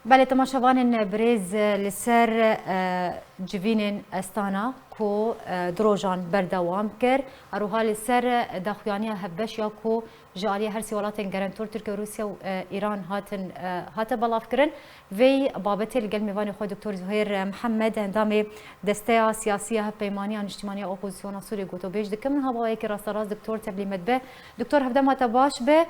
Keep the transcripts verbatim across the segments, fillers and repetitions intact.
Belê, temaşevanên birêz, li ser, e, civînên Estana ku, e, du rojan berdewam kir, her wiha li ser daxuyaniya hevbeş ya ku ji aliyê her sê welatên gerentor Tirkiye, Rûsya û, e, Îran hatin, e, hate belavkirin. Vê babetê li gel mêvanê xwe Doktor Zuhêr Mihemed, endamê Desteya Siyasî ya Hevpeymaniya Niştimaniya Opozisyona Sûriyê gotobêj dikim. Niha bi awayekî rasterast Doktor Teblî me dibe. Doktor, hevdema te baş be.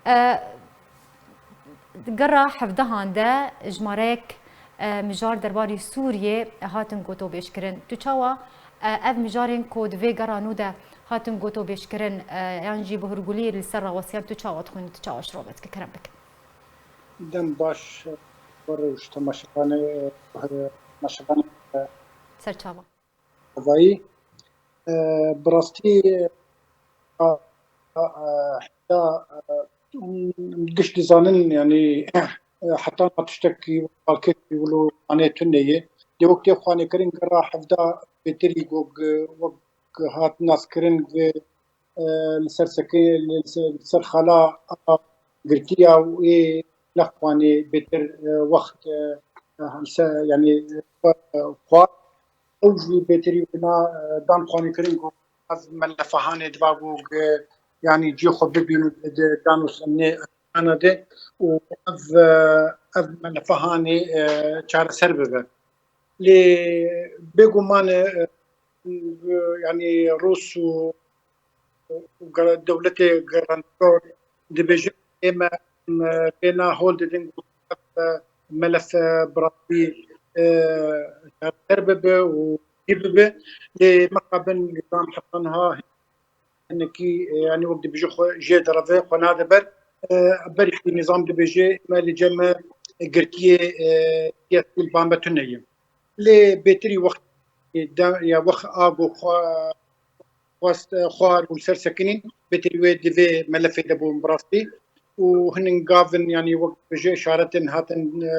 E, Di gera hevdehan de jimareyek, e, mijar derbarî Sûriyê hatin gotobêjkirin. Tu çawa, e, ev mijarên ku di vê gera nû de hatin gotobêjkirin, e, yan jî bi hurgulî li ser rawestiyan tu çawa dixwînî, tu çawa şirove dikî? Kerem bike. Dem baş, e, we rewş temaşevanê, e, temaşevanê, e, Serçava. Havayî. E, bi rastî, e, e, e, heta, e, giş dizanin, yanî, e, heta na tiştekî balkêş wilo manê tune ye. Lê wek tê xwanêkirin gera hevda bêtirî got, wek hat naskirin ve, e, li ser seke-, li ser, li ser xala a girtiya û ê nexwanê bêtir, e, wext, e, e, li ser, yanî, e, xwar. Ew jî bêtirî wina, e, dan xwanîkirin ku ev melefe hanê diba ku, e, yanî cihê xwe bibîn û di dan û senê ana de û ev, e, ev melefe hanê, e, çareser bibe. Lê bêguman, e, e, yanî Rûs û û gere-, dewletê gerentor dibêjin, ê me, me pêna hol didin ku ev, e, melef, e, bi rastî, e, çareser bibe û hî bibe. Lê mixabin nîzam heta niha hinekî, e, yanî wek dibêje xwe jê direve, xwe nade ber. E, berî nîzam dibêje me li cem girtiyê, e, siyasî li ba me tune ye. Lê bêtirî wext, e, de, ya wext a ku xwe xwest, e, xwar û li ser sekinîn, bêtirî wê divê melefê de bûn bi rastî. Û hinek gavin, yanî wek ji îşaretên hatin, e,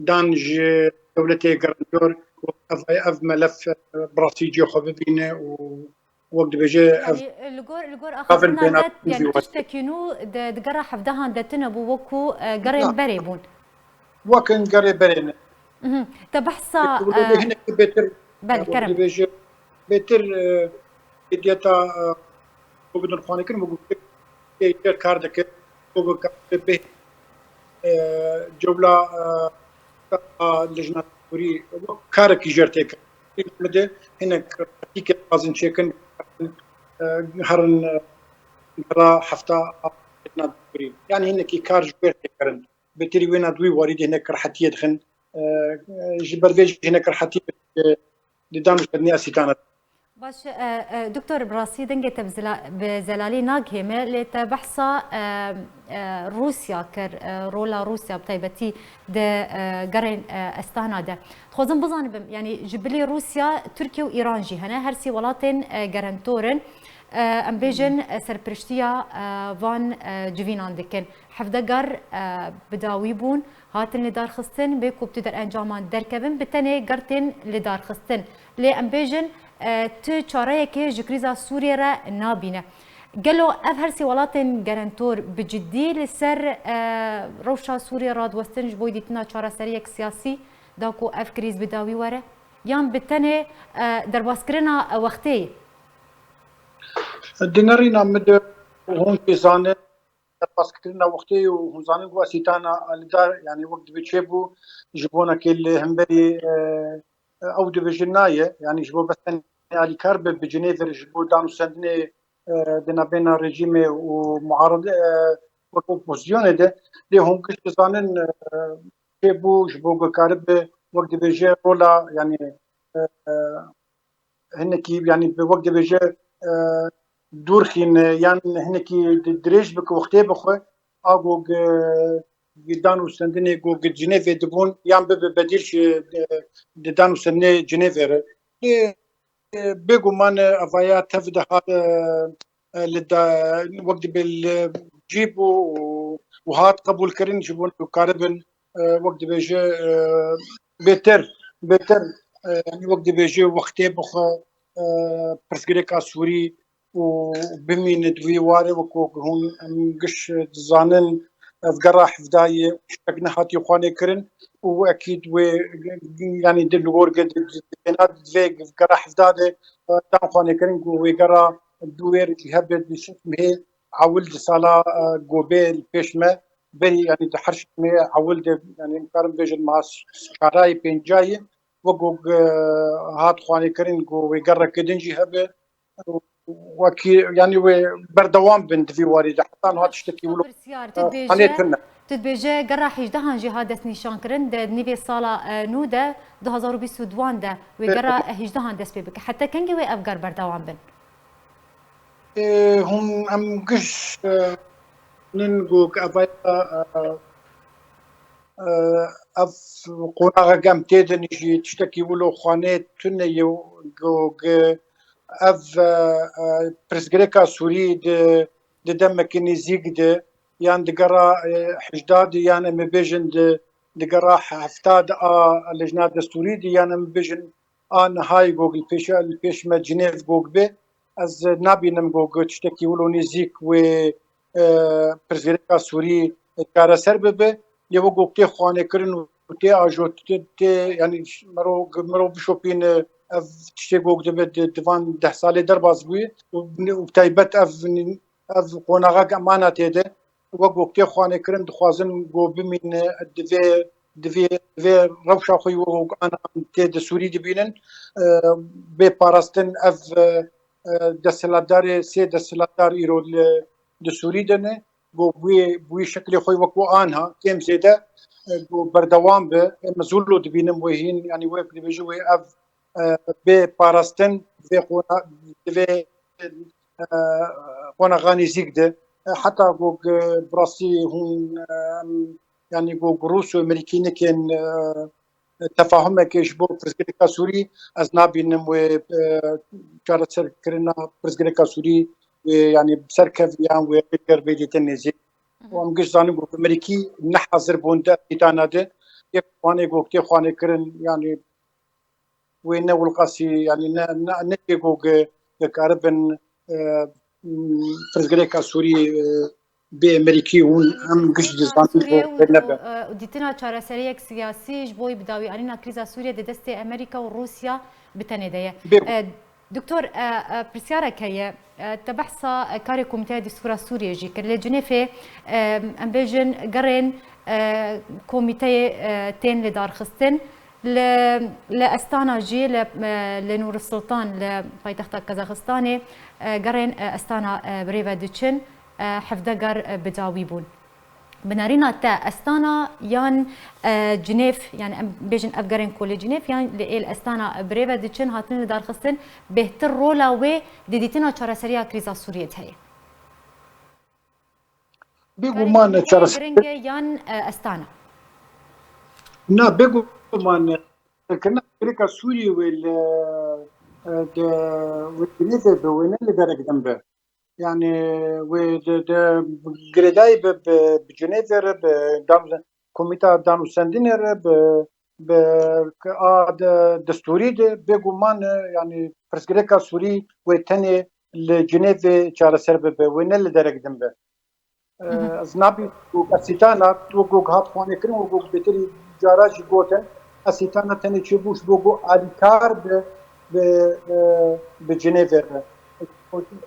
dan ji dewletê gerentor, ev, ev melef, e, bi rastî cihê xwe bibîne û wek dibêje ev Yanî, li gor, li gor gavin axaftina pêna te, yanî tiştekî nû di, di gera hevdehan de tune bû, wekû, e, gerên Na. berê bûn. Wekin gerê berê ne. Mhm. Te behsa, Wilo lê e, hinek bêtir, belê, e, kerem. Dibêje, bêtir, e, hidiyeta, e, ku bidin xwanîkirin, wekî tê kar dike, wekî kar dike bê, e, cewla, e, a lijna kurî, wek karekî jer tê kir. Min de hinek praktîkê dixwazin çêkin, e, herin, e, ra hefta a lijna kurî. Yanî hinekî kar ji ber tê kirin. Bêtirî wêna di wî warî de hinek rehetiyê dixin. E, e, ji ber vê jî hinek rehetiyê, e, di dan û şirînî esîtana. Baş, e, e, doktor, bi rastî dengê te bi zela-, bi zelalî nagihê me, lê te behsa, e, e, Rûsya kir, e, rola Rûsya bi taybetî di, e, gerên, e, Estana de. Dixwazim bizanibim, yanî ji bilî Rûsya, Tirkiye û Îran jî hene. Her sê welatên, e, gerentor in. E, em bêjin, e, serpiriştiya, e, van, e, civînan dikin. Hevde ger, e, bi dawî bûn, hatin lidarxistin, bê ku bi tu derencaman derkevin, bi tenê ger tên lidarxistin. Lê em bêjin, e, tu çareyekê ji krîza Sûriyê re nabîne. Gelo ev her sê welatên gerentor bi cidî li ser, e, rewşa Sûriyê radiwestin ji bo dîtina çareseriyek siyasî da ku ev krîz bi dawî were? Yan bi tenê, e, derbaskirina wextê ye? Di nerîna min de hûn jî zanin, derbaskirina wextê û hûn zanin ku esîtana alîdar, yanî wek dibê çêbû, ji bonekê li hemberî, e, ew dibêjin naye, yanî ji bo bes tenê alîkar be, bi Cinêvê re ji bo danûstendinê, e, di navbêna rejîmê û muarid-, e, wek opozisyonê de, lê hûn giş dizanin, e, çêbû, ji bo ku karibe, wek dibêje, rola, yanî, e, e, hinekî, yanî bi wek dibêje, e, dûr xîne, yan hinekî di-, dirêj bike wextê bixwe, a ku gi-, gi danûstendinê ku gi Cinêvê dibûn, yan bibe bedîl ji, e, di danûstendinê Cinêvê re. Lê, e, bêguman, e, evaya tev dihat, e, e, li da-, wek dibê li cî bû û, û hat qebûlkirin ji bo ku karibin, e, wek dibêje, e, bêtir, bêtir, e, yanî wek dibêje wextê bixwe, e, pirsgirêka Sûrî û bimîne di vî warê, wek ku hûn em giş dizanin, ev gera hevdayê tiştek nehatî xwanê kirin û ekîd wê, yanî di li gor ge-, di, di, di, vê gera hevda de, e, dan xwanê kirin ku wê gera bi wê re jî hebe di şeş mehê ewil di sala, e, gobê li pêş me berî, yanî di her şeş mehê ewil de, yanî em karin bêjin meha çarayê pêncayê wek ku, e, hat xwanê kirin ku wê gereke din jî hebe. Wekî, yanî wê berdewam bin di vî warî de. Heta niha tiştekî wilo, Pirsiyar, e, tu xanê dibêje, tune. Tu dibêje gera hejdehan jî hat destnîşankirin di nîvê sala, e, nû de, du hazar û bîst û duan de wê gera, e, hejdehan dest pê bike. Heta kengî wê ev ger berdewam bin? Ê, hûn em giş, e, nin ku evaya, e, e, ev qonaxa gem tê de nijî tiştekî wilo xanê tune ye ku ge-, ev, e, e, pirsgirêka Sûrî di, di demekî nêzîk de yan di gera, e, hejda de yan em ê bêjin di, di gera hefta de a lejna destûrî de yan em bêjin a nihayê gog li pêş, li pêş me Cinêv gog be. Ez nabînim gog tiştekî wilo nêzîk wê, e, pirsgirêka Sûrî çareser bibe. Lê wek gog tê xwanêkirin û tê ajot, tê, tê, yanî mero, mero bişopîne ev tiştê gog dibe di, di van deh salê derbas bûye û, û taybet ev, ev qonaxa gemana tê de. Wek gog tê xwanêkirin dixwazin ku bimîne, divê, divê, divê rewşa xwe wek gog ana tê di Sûrî dibînin, e, bê parastin ev, e, e, desthilatdarê, sê desthilatdar îro li, di Sûrî de ne, ku wî, wî şeklê xwe wek ku anha kêm zêde, e, ku berdewam be, em zûlo dibînin wê hîn, yanî wek dibêje wê ev, e, bê parastin, divê qona-, divê, e, qonaxa nêzîk de. E, heta ku, e, bi rastî hûn, e, em, yanî ku Rûs û Amerîkî nikin, e, tefahumekê ji bo pirsgirêka Sûrî, ez nabînim wê, e, çareserkirina pirsgirêka Sûrî wê, yanî bi ser keviyan wê rêger bê dîtin nêzîk. Û em giş zanin ku Amerîkî ne hazir bûn di sîtana de, yek wanê ku tê xwanê kirin, yanî wê ne wilqasî, yanî ne, ne, ne yê ku ge-, ge karibin, e, pirsgirêka Sûrî, e, bê Amerîkî hûn em giş dizanin ku Sûriye û, wê nebe. û, e, û dîtina çareseriyek siyasî ji bo bidawîanîna krîza Sûriye di destê Amerîka û Rûsya bi tenê de ye. Bêguman. E, Doktor, e, e, pirsyarek heye. E, te behsa, e, karê Komîteya Destûra Sûriyê jî kir. Lê Cinêfê, e, em bêjin gerên, e, komîteyê, e, tên lidarxistin. Li, li Estana jî, li, e, li Nûrsultan, li paytexta Kazaxistanê, e, gerên, e, Estana, e, birêve diçin, e, hevde ger, e, bi dawî bûn. Bi nerîna te Estana yan, e, Cinêv, yani em bêjin ev gerên kolê Cinêv yan li êl Estana birêve diçin, hatin lidarxistin, bêhtir rola wê di dîtina çareseriya krîza Sûriyê de heye? Bêguman Gerên çareser- giring e yan, e, Estana? Na, bêguman kirina pirsgirêka Sûriyê wê li, e, de, wê Cinêvê be, wê ne li derek din be. Yani wê de, de girêdayî bi, bi, bi Cinêvê re, bi dan, Komîta Danûstendinê re, bi, bi a de, destûrî de bêguman, yani pirsgirêka Sûrî wê tenê li Cinêvê çareser bibe, wê ne li derek din be. E, ez nabî ku esîtana, tu ku hat xwanê kirin û ku bêtirî cara jî gotin, esîtana tenê çêbû ji bo ku alîkar bi, bi, e, bi Cinêvê re.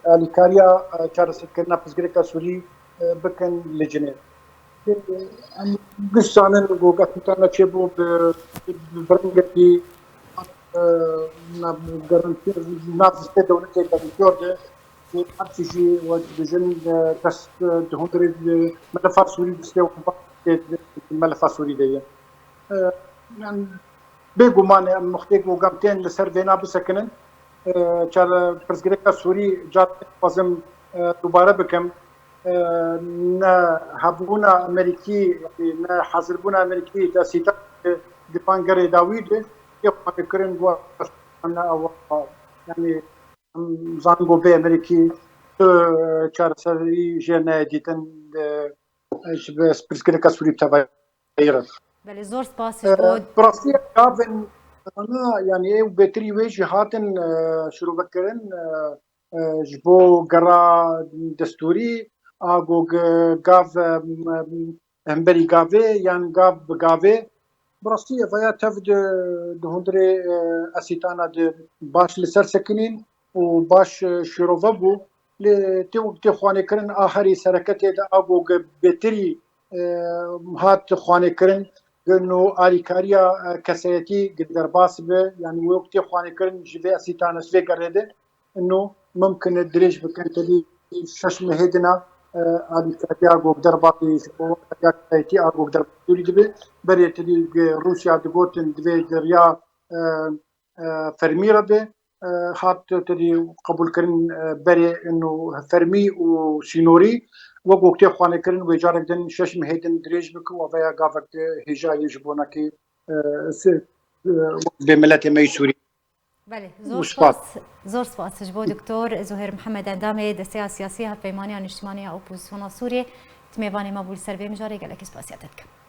Alîkariya, e, çareserkirina pirsgirêka Sûrî, e, bikin li Cinêv. Em giş zanin ku esîtana çêbû bi, bi, bi rengekî, e, na, garantiyor, nav sê dewletê garantiyor de, û her tişî wek dijin, e, dest, e, di hundirê, e, melefa Sûrî distê û melefa Sûrî de ye. E, yani, bêguman e, em muxtê ku gam tên li ser vêna bisekinin, e, çar pirsgirêka Sûrî car dixwazim, e, dubare bikim. E, ne hebûna Amerîkî, yani ne hazirbûna Amerîkî di sîta di van gerê dawî de yê xwe kirin ku ne ew, yani, em zanin ku bê Amerîkî tu çareserî jê neyê dîtin, e, ji bi pirsgirêka Sûrî bi tevayî re. Belê, zor spas ji bo. E, bi rastî gavin, ana, yani ew bêtirî wê jî hatin, e, şirove kirin, e, e, ji bo gera destûrî, a ku ge-, gav, e, m-, m-, hemberî gavê yan gav bi gavê. Bi rastî ev ya tev di, di hundirê, e, Esîtana de baş li ser sekinîn û baş, e, şîrove bû. Lê tê wek tê xwanêkirin a herî sereketê de a go ge bêtirî, e, hat xwanêkirin, ge no alîkariya, e, kesayetî ge derbas be, yanî wek tê xwanêkirin ji vê Esîtana, ji vê gerê de. Ino mimkin e dirêj bikin, tedî şeş mehê dina, e, alîkariya go derbasî ji bo alîkariya kesayetî a go derbasî dibe. Berê tedî ge Rûsya digotin divê di riya, e, e, fermî re be, e, hat tedî qebûlkirin, e, berê ino fermî û sînorî, wek wek tê xwanêkirin wê carek din şeş mehê din dirêj bike û aveya gavek hêja yê ji bo nekê, e, si-, e, bê miletê me yê Sûrî. Belê, zor spas. Zor spas ji bo Doktor Zuhêr Mihemed, endamê Desteya Siyasî ya Hevpeymaniya Niştimanî ya Opozisyona Sûriyê. Tu mêvanê me bû li ser vê mijarê, gelekî spasiya te dikim.